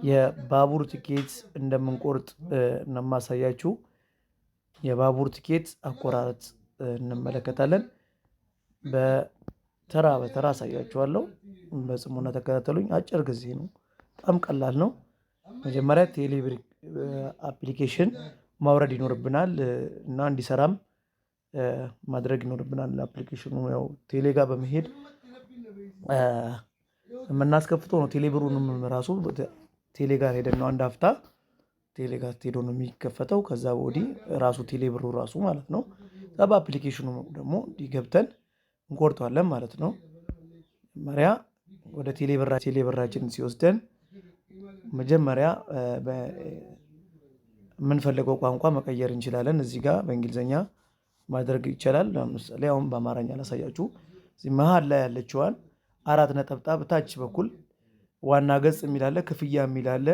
የባቡር ትኬት እንደምንቆርጥ ነው የማሳያችሁ። የባቡር ትኬት አቆራረጥ እንመለከታለን። በተራ በተራ አሳያችኋለሁ። በጽሞና ተከታተሉኝ። አጭር ጊዜ ነው፣ በጣም ቀላል ነው። መጀመሪያ ቴሌብር application ማውረድ ይኖርብናል እና እንዲሰራም ማድረግ ይኖርብናል። Application ኑ ያው ቴሌ ጋር በመሄድ የምናስከፍተው ነው። ቴሌብሩንም ራሱ ቴሌ ጋር ሄደን ነው፣ አንድ አፍታ ቴሌ ጋር ሄዶ ነው የሚከፈተው። ከዛ ወዲህ ራሱ ቴሌብሩ ራሱ ማለት ነው። ከዛ በ application ኑ ደግሞ እንዲህ ገብተን እንቆርጠዋለን ማለት ነው። መጀመሪያ ወደ ቴሌብራችን ሲወስደን መጀመሪያ የምንፈልገው ቋንቋ መቀየር እንችላለን። እዚህ ጋር በእንግሊዝኛ ማድረግ ይቻላል። ለምሳሌ አሁን በአማርኛ ላሳያችሁ። እዚህ መሀል ላይ ያለችዋን አራት ነጠብጣብ ታች በኩል ዋና ገጽ የሚል አለ፣ ክፍያ የሚል አለ፣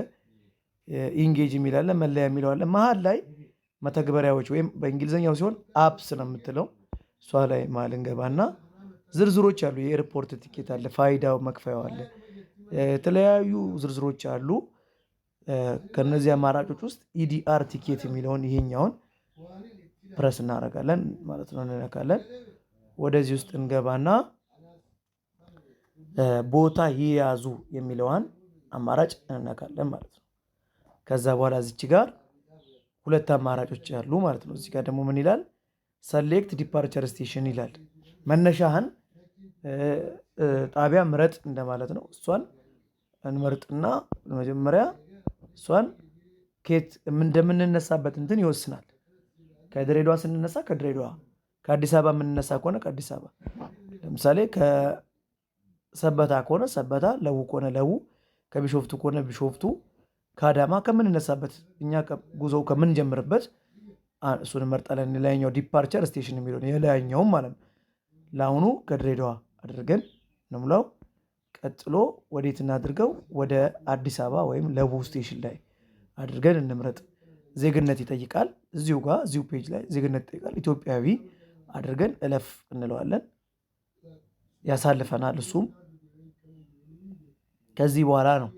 engage የሚል አለ፣ መለያ የሚለው አለ። መሀል ላይ መተግበሪያዎች ወይም በእንግሊዝኛው ሲሆን apps ነው የምትለው፣ እሷ ላይ መሀል እንገባና ዝርዝሮች አሉ። የ airport ticket አለ፣ ፋይዳው መክፈያው አለ፣ የተለያዩ ዝርዝሮች አሉ። ከነዚህ አማራጮች ውስጥ EDR ticket የሚለውን ይሄኛውን ፕረስ እናደርጋለን ማለት ነው፣ እንነካለን። ወደዚህ ውስጥ እንገባና ቦታ ይያዙ የሚለዋን አማራጭ እንነካለን ማለት ነው። ከዛ በኋላ እዚች ጋር ሁለት አማራጮች አሉ ማለት ነው። እዚህ ጋር ደግሞ ምን ይላል? Select departure station ይላል። መነሻህን ጣቢያ ምረጥ እንደማለት ነው። እሷን እንመርጥና መጀመሪያ እሷን ከየት እንደምንነሳበት እንትን ይወስናል። ከድሬዳዋ ስንነሳ ከድሬዳዋ፣ ከአዲስ አበባ የምንነሳ ከሆነ ከአዲስ አበባ፣ ለምሳሌ ከሰበታ ከሆነ ሰበታ፣ ለቡ ከሆነ ለቡ፣ ከቢሾፍቱ ከሆነ ቢሾፍቱ፣ ከአዳማ ከምንነሳበት እኛ ጉዞው ከምንጀምርበት እሱን እንመርጣለን። የላይኛው departure station የሚለውን የላይኛውም ማለት ነው። ለአሁኑ ከድሬዳዋ አድርገን እንሙላው። ቀጥሎ ወዴት እናድርገው? ወደ አዲስ አበባ ወይም ለቡ station ላይ አድርገን እንምረጥ። ዜግነት ይጠይቃል። እዚሁ ጋር እዚሁ page ላይ ዜግነት ይጠይቃል። ኢትዮጵያዊ አድርገን እለፍ እንለዋለን። ያሳልፈናል። እሱም ከዚህ በኋላ ነው፣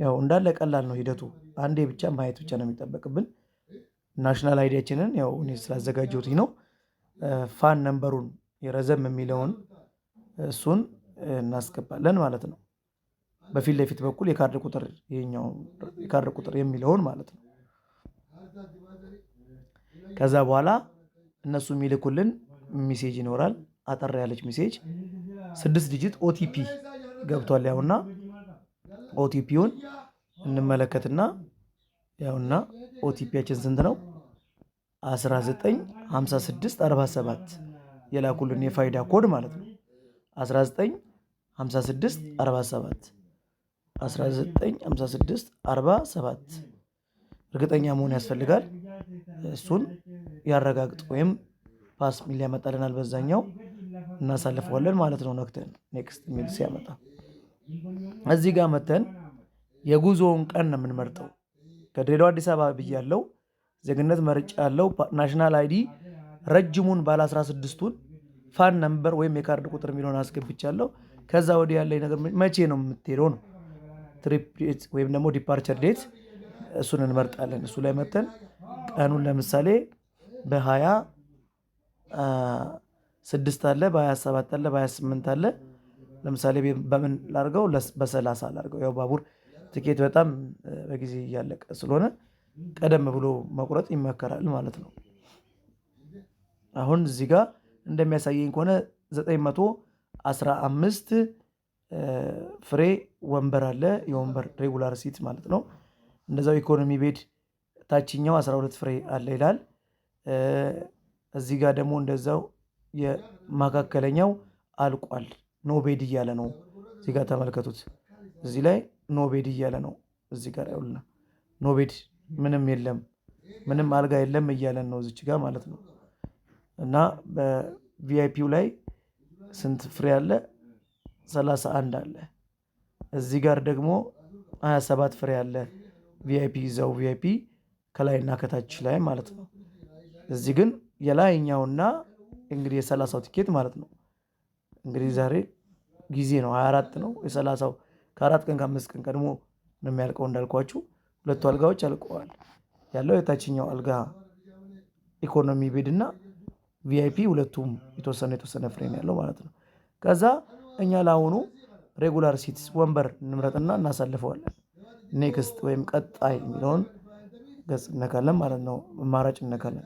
ያው እንዳለ ቀላል ነው ሂደቱ። አንዴ ብቻ ማየት ብቻ ነው የሚጠበቅብን። National ID ያችንን ያው እኔ ስላዘጋጀሁት ነው። FAN number ኡን የረዘም የሚለውን እሱን እናስገባለን ማለት ነው። በፊት ለፊት በኩል የካርድ ቁጥር፣ ይሄኛው የካርድ ቁጥር የሚለውን ማለት ነው። ከዛ በኋላ እነሱ የሚልኩልን message ይኖራል። አጠር ያለች message 6 digit OTP ገብቷል። ያውና OTP ውን እንመለከትና ያውና OTP ያችን ስንት ነው? 195647 የላኩልን የፋይዳ ኮድ ማለት ነው። 1956 47፣ 1956 47። እርግጠኛ መሆን ያስፈልጋል። እሱን ያረጋግጥ ወይም pass ሚል ያመጣልናል። በዛኛው እናሳልፈዋለን ማለት ነው። ነክተን next የሚል ሲያመጣ እዚህ ጋር መተን የጉዞውን ቀን ነው የምንመርጠው። ከድሬዳዋ አዲስ አበባ ብያለው። ዜግነት መርጫለው። National ID ረጅሙን ባለ 16ቱን FAN number ወይም የካርድ ቁጥር የሚለውን አስገብቻለሁ። ከዛ ወዲህ ያለኝ ነገር መቼ ነው የምትሄደው ነው። Trip date ወይም ደግሞ departure date እሱን እንመርጣለን። እሱ ላይ መተን ቀኑን ለምሳሌ በ26 አለ፣ በ27 አለ፣ በ28 አለ። ለምሳሌ በምን ላርገው? በ30 ላርገው። ያው ባቡር ትኬት በጣም በጊዜ እያለቀ ስለሆነ ቀደም ብሎ መቁረጥ ይመከራል ማለት ነው። አሁን እዚህ ጋር እንደሚያሳየኝ ከሆነ 915 ፍሬ ወንበር አለ። የወንበር regular seat ማለት ነው። እንደዛው economy bed ታችኛው 12 ፍሬ አለ ይላል። እዚህ ጋር ደግሞ እንደዛው የመካከለኛው አልቋል። No bed እያለ ነው። እዚህ ጋር ተመልከቱት። እዚህ ላይ no bed እያለ ነው። እዚህ ጋር ያውልና no bed ምንም የለም፣ ምንም አልጋ የለም እያለን ነው እዚች ጋር ማለት ነው። እና በ VIP ው ላይ ስንት ፍሬ አለ? 31 አለ። እዚህ ጋር ደግሞ 27 ፍሬ አለ። VIP ይዘው VIP ከላይና ከታች ላይ ማለት ነው። እዚህ ግን የላይኛውና እንግዲህ የ30ው ቲኬት ማለት ነው። እንግዲህ ዛሬ ጊዜ ነው፣ 24 ነው። የ30ው ከ4 ቀን ከ5 ቀን ቀድሞ ነው የሚያልቀው። እንዳልኳችሁ ሁለቱ አልጋዎች አልቀዋል። ያለው የታችኛው አልጋ economy bed እና VIP ሁለቱም የተወሰነ የተወሰነ ፍሬ ነው ያለው ማለት ነው። ከዛ እኛ ለአሁኑ regular seats ወንበር እንምረጥና እናሳልፈዋለን። Next ወይም ቀጣይ የሚለውን ገጽ እነካለን ማለት ነው። አማራጭ እነካለን።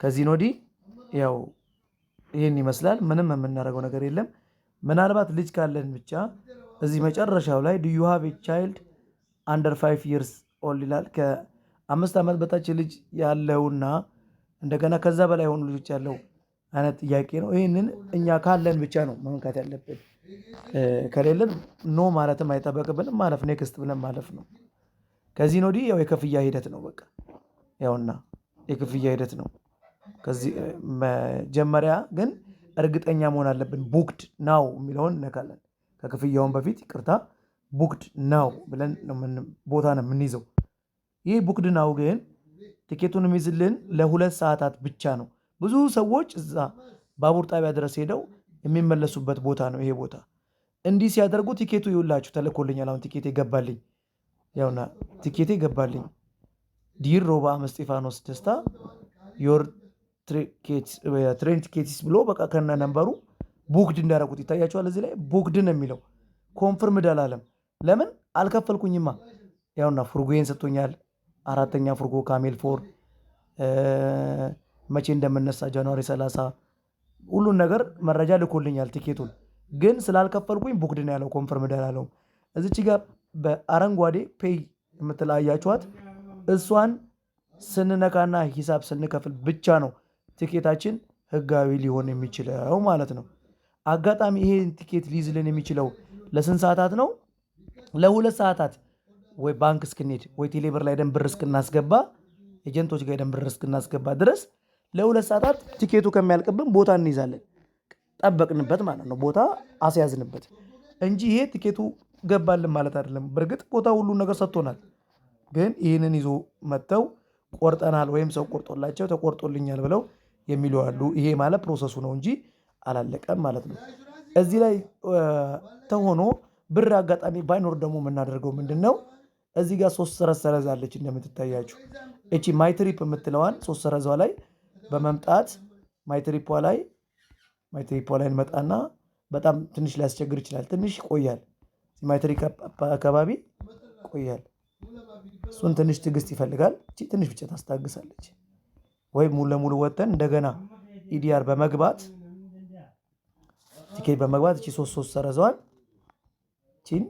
ከዚህ ወዲህ ያው ይህን ይመስላል። ምንም የምናደርገው ነገር የለም። ምናልባት ልጅ ካለን ብቻ እዚህ መጨረሻው ላይ "Do you have a child under 5 years old?" ይላል። ከ5 ዓመት በታች ልጅ ያለውና እንደገና ከዛ በላይ የሆኑ ልጆች ያለው አይነት ጥያቄ ነው። ይህንን እኛ ካለን ብቻ ነው መንካት ያለብን። ከሌለን no ማለትም አይጠበቅብንም። ማለፍ፣ next ብለን ማለፍ ነው። ከዚህ ወዲህ ያው የክፍያ ሂደት ነው። በቃ ያውና የክፍያ ሂደት ነው። ከዚህ መጀመሪያ ግን እርግጠኛ መሆን አለብን። Booked now የሚለውን እነካለን። ከክፍያውን በፊት ይቅርታ፣ booked now ብለን ቦታ ነው የምንይዘው። ይህ booked now ግን ትኬቱን የሚይዝልን ለ2 ሰዓታት ብቻ ነው። ብዙ ሰዎች እዛ ባቡር ጣቢያ ድረስ ሄደው የሚመለሱበት ቦታ ነው ይሄ ቦታ። እንዲህ ሲያደርጉ ቲኬቱ ይውላችሁ ተልኮልኛል። አሁን ቲኬቴ ገባልኝ። ያውና ቲኬቴ ገባልኝ። "Dear ሮባ እስጢፋኖስ ደስታ፣ your train tickets" ብሎ በቃ ከነ number ኡ booked እንዳደረጉት ይታያቸዋል። እዚህ ላይ booked ነው የሚለው፣ confirmed አላለም። ለምን? አልከፈልኩኝማ። ያውና ፉርጎዬን ሰጥቶኛል። አራተኛ ፉርጎ camel four፣ መቼ እንደምነሳ January 30 ሁሉን ነገር መረጃ ልኮልኛል። ቲኬቱን ግን ስላልከፈልኩኝ booked ነው ያለው፣ confirmed አላለውም። እዚች ጋር በአረንጓዴ pay የምትል አያችኋት? እሷን ስንነካና ሂሳብ ስንከፍል ብቻ ነው ቲኬታችን ህጋዊ ሊሆን የሚችለው ማለት ነው። አጋጣሚ ይሄን ቲኬት ሊይዝልን የሚችለው ለስንት ሰዓታት ነው? ለ2 ሰዓታት፣ ወይ ባንክ እስክንሄድ ወይ ቴሌብር ላይ ሄደን ብር እስክናስገባ፣ agent ኦች ጋር ሄደን ብር እስክናስገባ ድረስ ለ2 ሰዓታት ቲኬቱ ከሚያልቅብን ቦታ እንይዛለን። ጠበቅንበት ማለት ነው። ቦታ አስያዝንበት እንጂ ይሄ ቲኬቱ ገባልን ማለት አይደለም። በእርግጥ ቦታ ሁሉን ነገር ሰጥቶናል። ግን ይህንን ይዞ መጥተው ቆርጠናል ወይም ሰው ቆርጦላቸው ተቆርጦልኛል ብለው የሚሉ አሉ። ይሄ ማለት process ኡ ነው እንጂ አላለቀም ማለት ነው። እዚህ ላይ ተሆኖ ብር አጋጣሚ ባይኖር ደግሞ የምናደርገው ምንድን ነው? እዚህ ጋር ሶስት ሰረዝ ሰረዝ አለች እንደምትታያችሁ። እቺ my trip የምትለዋን ሶስት ሰረዟ ላይ በመምጣት my trip ላይ እንመጣና በጣም ትንሽ ሊያስቸግር ይችላል። ትንሽ ይቆያል። My trip አካባቢ ይቆያል። እሱን ትንሽ ትዕግስት ይፈልጋል። እቺ ትንሽ ብቻ ታስታግሳለች። ወይ ሙሉ ለሙሉ ወጥተን እንደገና EDR በመግባት፣ ቲኬት በመግባት እቺ ሶስት ሶስት ሰረዟን እቺን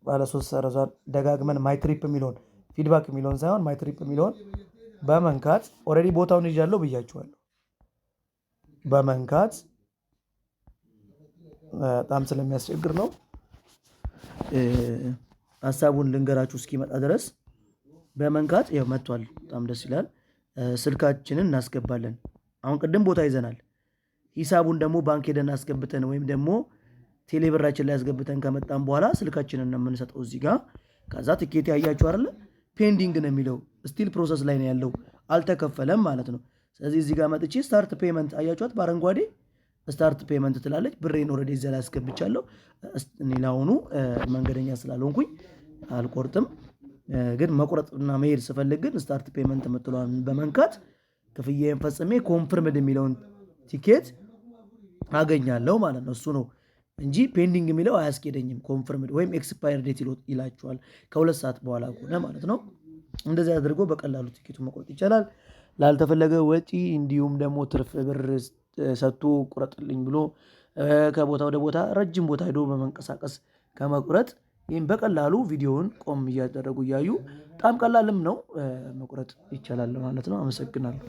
ባለ ሶስት ሰረዟን ደጋግመን my trip የሚለውን፣ feedback የሚለውን ሳይሆን my trip የሚለውን በመንካት፣ already ቦታውን ይዣለሁ ብያችኋለሁ። በመንካት በጣም ስለሚያስቸግር ነው። ሀሳቡን ልንገራችሁ እስኪመጣ ድረስ በመንካት ያው መጥቷል። በጣም ደስ ይላል። ስልካችንን እናስገባለን። አሁን ቅድም ቦታ ይዘናል። ሂሳቡን ደግሞ ባንክ ሄደን አስገብተን ወይም ደግሞ ቴሌብራችን ላይ አስገብተን ከመጣን በኋላ ስልካችንን ነው የምንሰጠው እዚህ ጋር። ከዛ ትኬት ያያችሁ አይደለ? Pending ነው የሚለው፣ still process ላይ ነው ያለው፣ አልተከፈለም ማለት ነው። ስለዚህ እዚህ ጋር መጥቼ start payment፣ አያችኋት? በአረንጓዴ start payment ትላለች። ብሬን already እዚያ ላይ አስገብቻለሁ። እኔ ለአሁኑ መንገደኛ ስላልሆንኩኝ አልቆርጥም። ግን መቁረጥና መሄድ ስፈልግ ግን start payment የምትለዋን በመንካት ክፍያዬን ፈጽሜ confirmed የሚለውን ቲኬት አገኛለሁ ማለት ነው። እሱ ነው እንጂ pending የሚለው አያስኬደኝም። Confirmed ወይም expire date ይላችኋል ከ2 ሰዓት በኋላ ከሆነ ማለት ነው። እንደዚህ አድርጎ በቀላሉ ቲኬቱን መቁረጥ ይቻላል። ላልተፈለገ ወጪ እንዲሁም ደግሞ ትርፍ ብር ሰጥቶ ቁረጥልኝ ብሎ ከቦታ ወደ ቦታ ረጅም ቦታ ሄዶ በመንቀሳቀስ ከመቁረጥ ይህም በቀላሉ ቪዲዮውን ቆም እያደረጉ እያዩ በጣም ቀላልም ነው፣ መቁረጥ ይቻላል ማለት ነው። አመሰግናለሁ።